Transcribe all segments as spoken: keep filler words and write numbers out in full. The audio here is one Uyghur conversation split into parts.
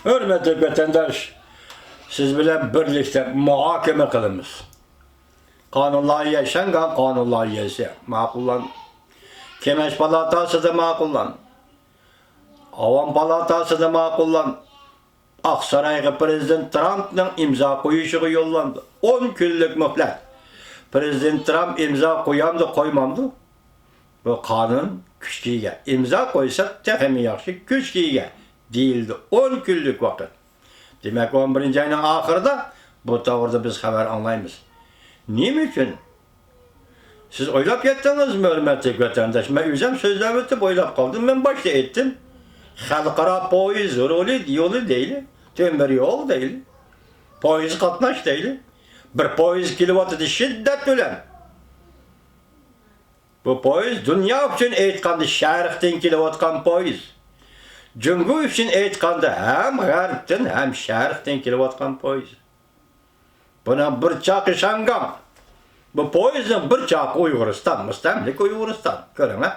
ھۆرمەتلىك ۋەتەنداش، سىز بىلەن بىرلىكتە مۇھاكىمە قىلىمىز. قانۇن لايىھە، شياڭگاڭ قانۇن لايىھەسى ماقۇللاندى. كېڭەش پالاتاسىدا ماقۇللاندى. ئاۋام پالاتاسىدا ماقۇللاندى. ئاقسارايغا پىرېزىدېنت ترامپنىڭ ئىمزا قويۇشىغا يوللاندى. ئون كۈنلۈك مۆھلەت. پىرېزىدېنت ترامپ ئىمزا قويامدۇ، قويمامدۇ؟ بۇ قانۇن كۈچكە ئىگە. ئىمزا قويسا تېخىمۇ ياخشى، كۈچكە ئىگە دېيىلدى. ئون كۈنلۈك ۋاقىت. دېمەك، ئون بىرىنچى ئاينىڭ ئاخىرىدا بۇ توغرىدا بىز خەۋەر ئاڭلايمىز. نېمە ئۈچۈن؟ سىز ئويلاپ يەتتىڭىزمۇ، ھۆرمەتلىك ۋەتەنداش؟ مەن ئۆزۈم سۆزلەۋېتىپ ئويلاپ قالدىم. مەن باشتا ئېيتتىم. خەلقئارا پويىز رولى، يولى دەيلى. تۆمۈر يول دەيلى. پويىز قاتناش دەيلى. بىر پويىز كېلىۋاتىدۇ شىددەت بىلەن. بۇ پويىز دۇنيا ئۈچۈن ئېيتقاندا شەرقتىن كېلىۋاتقان پويىز. جۇڭگو ئۈچۈن ئېيتقاندا ھەم غەربتىن، ھەم شەرقتىن كېلىۋاتقان پويىز. بۇنىڭ بىر چاقى شياڭگاڭ. بۇ پويىزنىڭ بىر چاقى ئۇيغۇرىستان، مۇستەملىكە ئۇيغۇرىستان. كۆرۈڭە.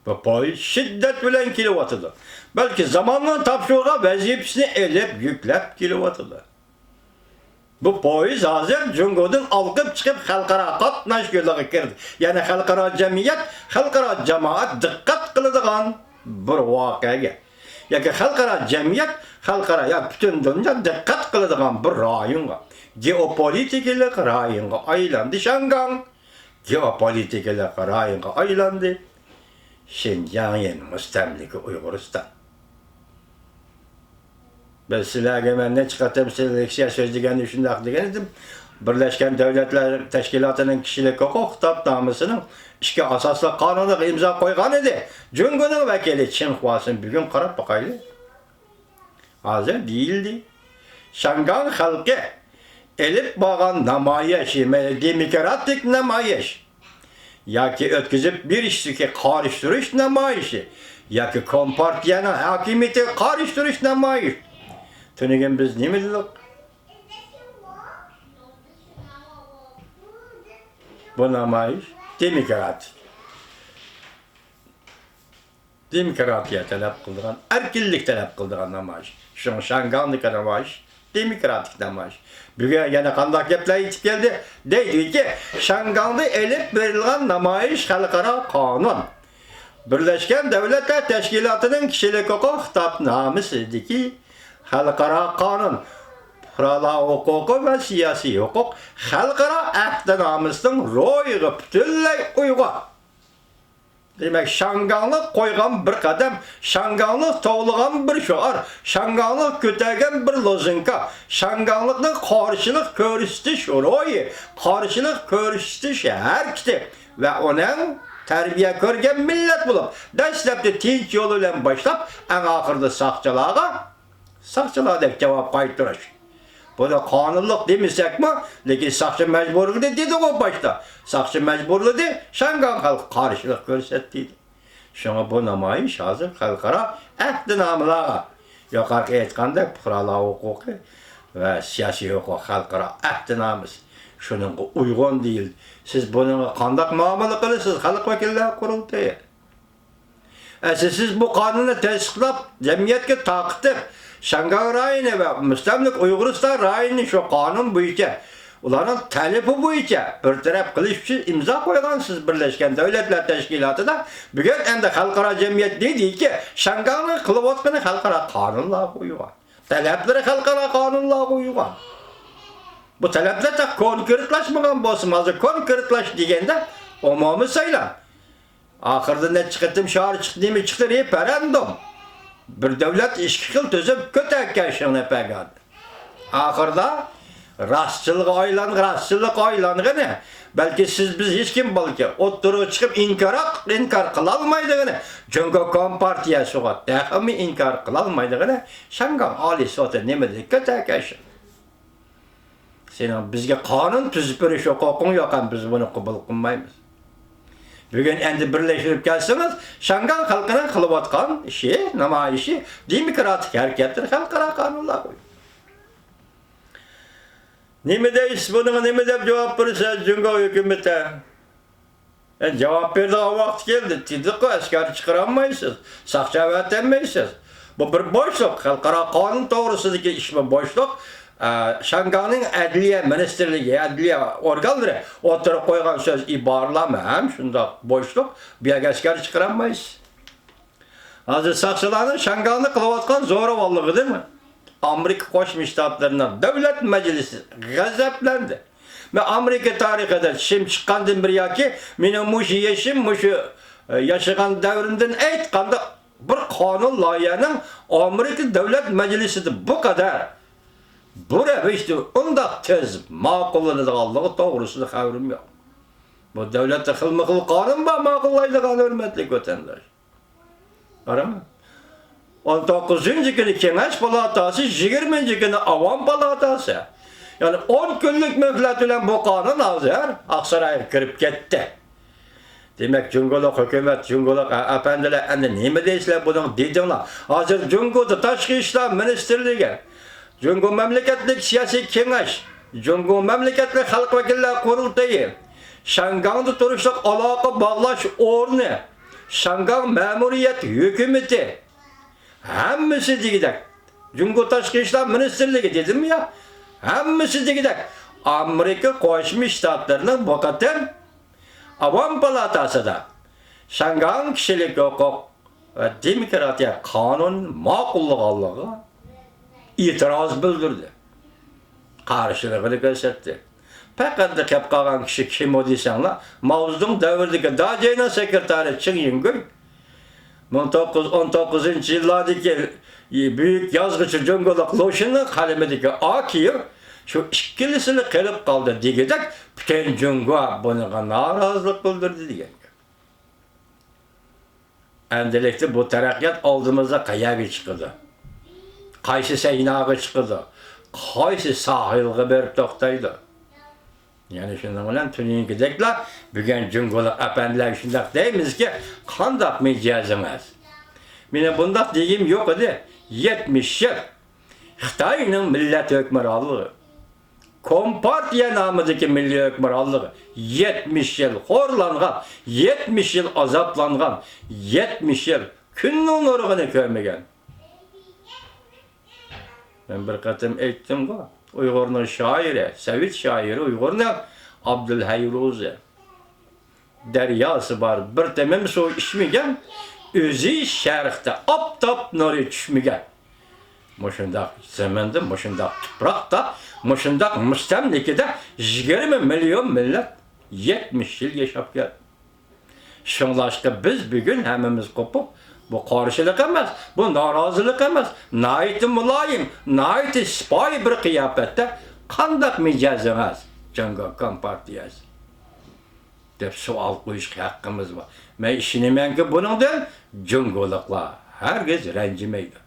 بۇ پويىز شىددەت بىلەن كېلىۋاتىدۇ. بەلكى زاماننىڭ تاپشۇرغان ۋەزىپىسىنى ئېلىپ، يۈكلەپ كېلىۋاتىدۇ. بۇ پويىز ھازىر جۇڭگودىن ئالقىپ چىقىپ، خەلقئارا قاتناش يولىغا كىردى. يەنى خەلقئارا جەمئىيەت، خەلقئارا جامائەت دىققەت قىلىدىغان بىر ۋەقەگە ياكى خەلقئارا جەمئىيەت، خەلقئارا يا پۈتۈن دۇنيا دىققەت قىلىدىغان بىر رايونغا، گېئوپولىتىكىلىق رايونغا ئايلاندى شياڭگاڭ. گېئوپولىتىكىلىق رايونغا ئايلاندى شىنجاڭيىن مۇستەملىكە ئۇيغۇرىستان. بىز سىلەرگە، مەن نەچچە قېتىم سىلەر لېكسىيە سۆزلىگەندە شۇنداق دېگەن ئىدىم. بىرلەشكەن دۆلەتلەر تەشكىلاتىنىڭ كىشىلىك ھوقۇق خىتابنامىسىنىڭ ئىككى ئاساسلىق قانۇنىغا ئىمزا قويغان ئىدى. جۇڭگونىڭ ۋەكىلى چېن خۇاسىن بۈگۈن قاراپ باقايلى. ھازىر دېيىلدى. شياڭگاڭ خەلقى ئېلىپ بارغان نامايىش، مەيلى دېموكراتىك نامايىش ياكى ئۆتكۈزۈپ بېرىشتىكى قارشى تۇرۇش نامايىشى ياكى كومپارتىيەنىڭ ھاكىمىيىتىگە قارشى تۇرۇش نامايىشى. تۈنۈگۈن بىز نېمە دېدۇق؟ بۇ نامايىش دېموكراتىك. دېموكراتىيە تەلەپ قىلىدىغان، ئەركىنلىك تەلەپ قىلىدىغان نامايىش. شۇڭا شياڭگاڭدىكى نامايىش دېموكراتىك نامايىش. بۈگۈن يەنە قانداق گەپلەر ئېيتىپ كەلدى؟ دەيدۇكى، شياڭگاڭدا ئېلىپ بېرىلغان نامايىش خەلقئارا قانۇن، بىرلەشكەن دۆلەتلەر تەشكىلاتىنىڭ كىشىلىك ھوقۇق خىتابنامىسىدىكى خەلقئارا قانۇن، پۇقرالار ھوقۇقى ۋە سىياسىي ھوقۇق خەلقئارا ئەھدىنامىسىنىڭ روھىغا پۈتۈنلەي ئۇيغۇن. دېمەك، شياڭگاڭلىق قويغان بىر قەدەم، شياڭگاڭلىق توۋلىغان بىر شوئار، شياڭگاڭلىق كۆتەرگەن بىر لوزۇنكا، شياڭگاڭلىقنىڭ قارشىلىق كۆرسىتىش روھى، قارشىلىق كۆرسىتىش ھەرىكىتى ۋە ئۇنىڭ تەربىيە كۆرگەن مىللەت بولۇپ، دەسلەپتە تىنچ يول بىلەن باشلاپ، ئەڭ ئاخىرىدا ساقچىلارغا ساقچىلاردەك جاۋاب قايتۇرۇش. بۇنى قانۇنلۇق دېمىسەكمۇ، لېكىن ساقچى مەجبۇرلىدى دېدىغۇ باشتا. ساقچى مەجبۇرلىدى، شياڭگاڭ خەلقى قارشىلىق كۆرسەتتى. شۇڭا بۇ نامايىش ھازىر خەلقئارا ئەھدىنامىلارغا، يۇقىرىقى ئېيتقاندەك پۇقرالار ھوقۇقى ۋە سىياسىي ھوقۇق خەلقئارا ئەھدىنامىسى، شۇنىڭغا ئۇيغۇن دېيىلدى. سىز بۇنىڭغا قانداق مۇئامىلە قىلىسىز، خەلق ۋەكىللەر قۇرۇلتىيى؟ ئەسلى سىز بۇ قانۇننى تەستىقلاپ، جەمئىيەتكە تارقىتىپ، شياڭگاڭ رايونى ۋە مۇستەملىكە ئۇيغۇرىستان رايونىنى شۇ قانۇن بويىچە، ئۇلارنىڭ تەلىپى بويىچە بىر تەرەپ قىلىش ئۈچۈن ئىمزا قويغانسىز بىرلەشكەن دۆلەتلەر تەشكىلاتىدا. بۈگۈن ئەمدى خەلقئارا جەمئىيەت دېدىكى، شياڭگاڭنىڭ قىلىۋاتقىنى خەلقئارا قانۇنلارغا ئۇيغۇن. تەلەپلىرى خەلقئارا قانۇنلارغا ئۇيغۇن. بۇ تەلەپلەر تېخى كونكرېتلاشمىغان بولسىمۇ، ھازىر كونكرېتلاش دېگەندە ئومۇمىي سايلام. ئاخىرىدا نەچچە قېتىم شائىر چىقتى، نېمە چىقتى؟ رېفېرېندۇم. بىر دۆلەت ئىككى خىل تۈزۈم، كۆتەركەن شىڭنەپەگەن. ئاخىرىدا راستچىلغا ئايلان-، راستچىللىققا ئايلانغىنى، بەلكى سىز، بىز، ھېچكىم بولكى ئوتتۇرىغا چىقىپ ئىنكار، ئىنكار قىلالمايدىغىنى، جۇڭگو كومپارتىيەسىغا تېخىمۇ ئىنكار قىلالمايدىغىنى شياڭگاڭ ئالىي سوتى نېمە دېدى؟ كۆتەركەن شىڭ. سېنىڭ بىزگە قانۇن تۈزۈپ بېرىش ھوقۇقۇڭ يوق ھەم بىز بۇنى قوبۇل قىلمايمىز. بۈگۈن ئەمدى بىرلەشتۈرۈپ كەلسىڭىز، شياڭگاڭ خەلقىنىڭ قىلىۋاتقان ئىشى، نامايىشى، دېموكراتىك ھەرىكەتلىرى خەلقئارا قانۇنلارغا ئۇيغۇن. نېمە دەيسىز بۇنىڭغا، نېمە دەپ جاۋاب بېرىسىز جۇڭگو ھۆكۈمىتى؟ ئە، جاۋاب بېرىدىغان ۋاقتى كەلدى. دېدۇققۇ، ئەسكەر چىقىرالمايسىز، ساقچى ئەۋەتەلمەيسىز. بۇ بىر بوشلۇق، خەلقئارا قانۇن توغرىسىدىكى ئىشمۇ بوشلۇق. ئە، شياڭگاڭنىڭ ئەدلىيە مىنىستىرلىكى، ئەدلىيە ئورگانلىرى ئوتتۇرىغا قويغان سۆز ئىبارىلەرمۇ ھەم شۇنداق بوشلۇق. بۇ يەرگە ئەسكەر چىقىرالمايسىز. ھازىر ساقچىلارنىڭ شياڭگاڭدا قىلىۋاتقان زورىۋانلىقىدىن ئامېرىكا قوشما شتاتلىرىنىڭ دۆلەت مەجلىسى غەزەپلەندى. مەن ئامېرىكا تارىخىدا چىشىم چىققاندىن بېرى ياكى مېنىڭ مۇشۇ يېشىم، مۇشۇ، ئە، ياشىغان دەۋرىمدىن ئېيتقاندا، بىر قانۇن لايىھەنىڭ ئامېرىكا دۆلەت مەجلىسىدە بۇ قەدەر، بۇ رەۋىشتە ئۇنداق تېز ماقۇللىنىدىغانلىقى توغرىسىدا خەۋىرىم يوق. بۇ دۆلەتتە خىلمۇ خىل قانۇن بار ماقۇللايدىغان، ھۆرمەتلىك ۋەتەنداش. قاراڭ. ئون توققۇزىنچى كۈنى كېڭەش پالاتاسى، يىگىرمىنچى كۈنى ئاۋام پالاتاسى. يەنى ئون كۈنلۈك مۆھلەت بىلەن بۇ قانۇن ھازىر ئاقسارايغا كىرىپ كەتتى. دېمەك، جۇڭگولۇق ھۆكۈمەت، جۇڭگولۇق ئە-، ئەپەندىلەر، ئەمدى نېمە دەيسىلەر بۇنىڭ دېدىڭلار. ھازىر جۇڭگودا تاشقى ئىشلار مىنىستىرلىكى، جۇڭگو مەملىكەتلىك سىياسىي كېڭەش، جۇڭگو مەملىكەتلىك خەلق ۋەكىللەر قۇرۇلتىيى، شياڭگاڭدا تۇرۇشلۇق ئالاقە باغلاش ئورنى، شياڭگاڭ مەمۇرىيەت ھۆكۈمىتى، ھەممىسى دېگۈدەك، جۇڭگو تاشقى ئىشلار مىنىستىرلىكى دېدىممۇ يا؟ ھەممىسى دېگۈدەك، ئامېرىكا قوشما شتاتلىرىنىڭ بۇ قېتىم ئاۋام پالاتاسىدا شياڭگاڭ كىشىلىك ھوقۇق ۋە دېموكراتىيە قانۇنىنى ماقۇللىغانلىقىغا ئېتىراز بىلدۈردى. قارشىلىقىنى كۆرسەتتى. پەقەتلا قېلىپ قالغان كىشى كىمۇ دېسەڭلار، ماۋزېدۇڭ دەۋرىدىكى داجېينىڭ سېكرېتارى چېڭ يىڭگۈي، مىڭ توققۇز يۈز ئون توققۇزىنچى يىللاردىكى بۈيۈك يازغۇچى جۇڭگولۇق لۇشىننىڭ قەلىمىدىكى ئاكىيىف، شۇ ئىككىلىسىلا قېلىپ قالدى دېگۈدەك، پۈتۈن جۇڭگو بۇنىڭغا نارازىلىق بىلدۈردى دېگەن گەپ. ئەمدىلىكتە بۇ تەرەققىيات ئالدىمىزدا قەيەرگە چىقىدۇ؟ قايسى سەھنىگە چىقىدۇ؟ قايسى ساھىلغا بېرىپ توختايدۇ؟ يەنە شۇنىڭ بىلەن تۈنۈگۈنكىدەكلا بۈگۈن جۇڭگولۇق ئەپەندىلەرگە شۇنداق دەيمىزكى، قانداق مىجەزىڭىز؟ مېنىڭ بۇنداق دېگۈم يوق ئىدى. يەتمىش يىل خىتاينىڭ مىللەت ھۆكۈمرانلىقى، كومپارتىيە نامىدىكى مىللىي ھۆكۈمرانلىقى يەتمىش يىل خورلانغان، يەتمىش يىل ئازابلانغان، يەتمىش يىل كۈننىڭ نۇرىنى كۆرمىگەن. مەن بىر قېتىم ئېيتتىمغۇ، ئۇيغۇرنىڭ شائىرى، سوۋېت شائىرى ئۇيغۇرنىڭ ئابدۇلھەي روزى. دەرياسى بار، بىر تېمىم سۇ ئىچمىگەن، ئۆزى شەرقتە ئاپتاپ نۇرى چۈشمىگەن. مۇشۇنداق زېمىندا، مۇشۇنداق تۇپراقتا، مۇشۇنداق مۇستەملىكىدە يىگىرمە مىليون مىللەت يەتمىش يىل ياشاپ كەلدى. شۇڭلاشقا بىز بۈگۈن ھەممىمىز قوپۇپ، بۇ قارشىلىق ئەمەس، بۇ نارازىلىق ئەمەس، ناھايىتى مۇلايىم، ناھايىتى سىپايى بىر قىياپەتتە، قانداق مىجەزىڭىز، جۇڭگو كومپارتىيەسى؟ دەپ سوئال قويۇشقا ھەققىمىز بار. مەن ئىشىنىمەنكى، بۇنىڭدىن جۇڭگولۇقلار ھەرگىز رەنجىمەيدۇ.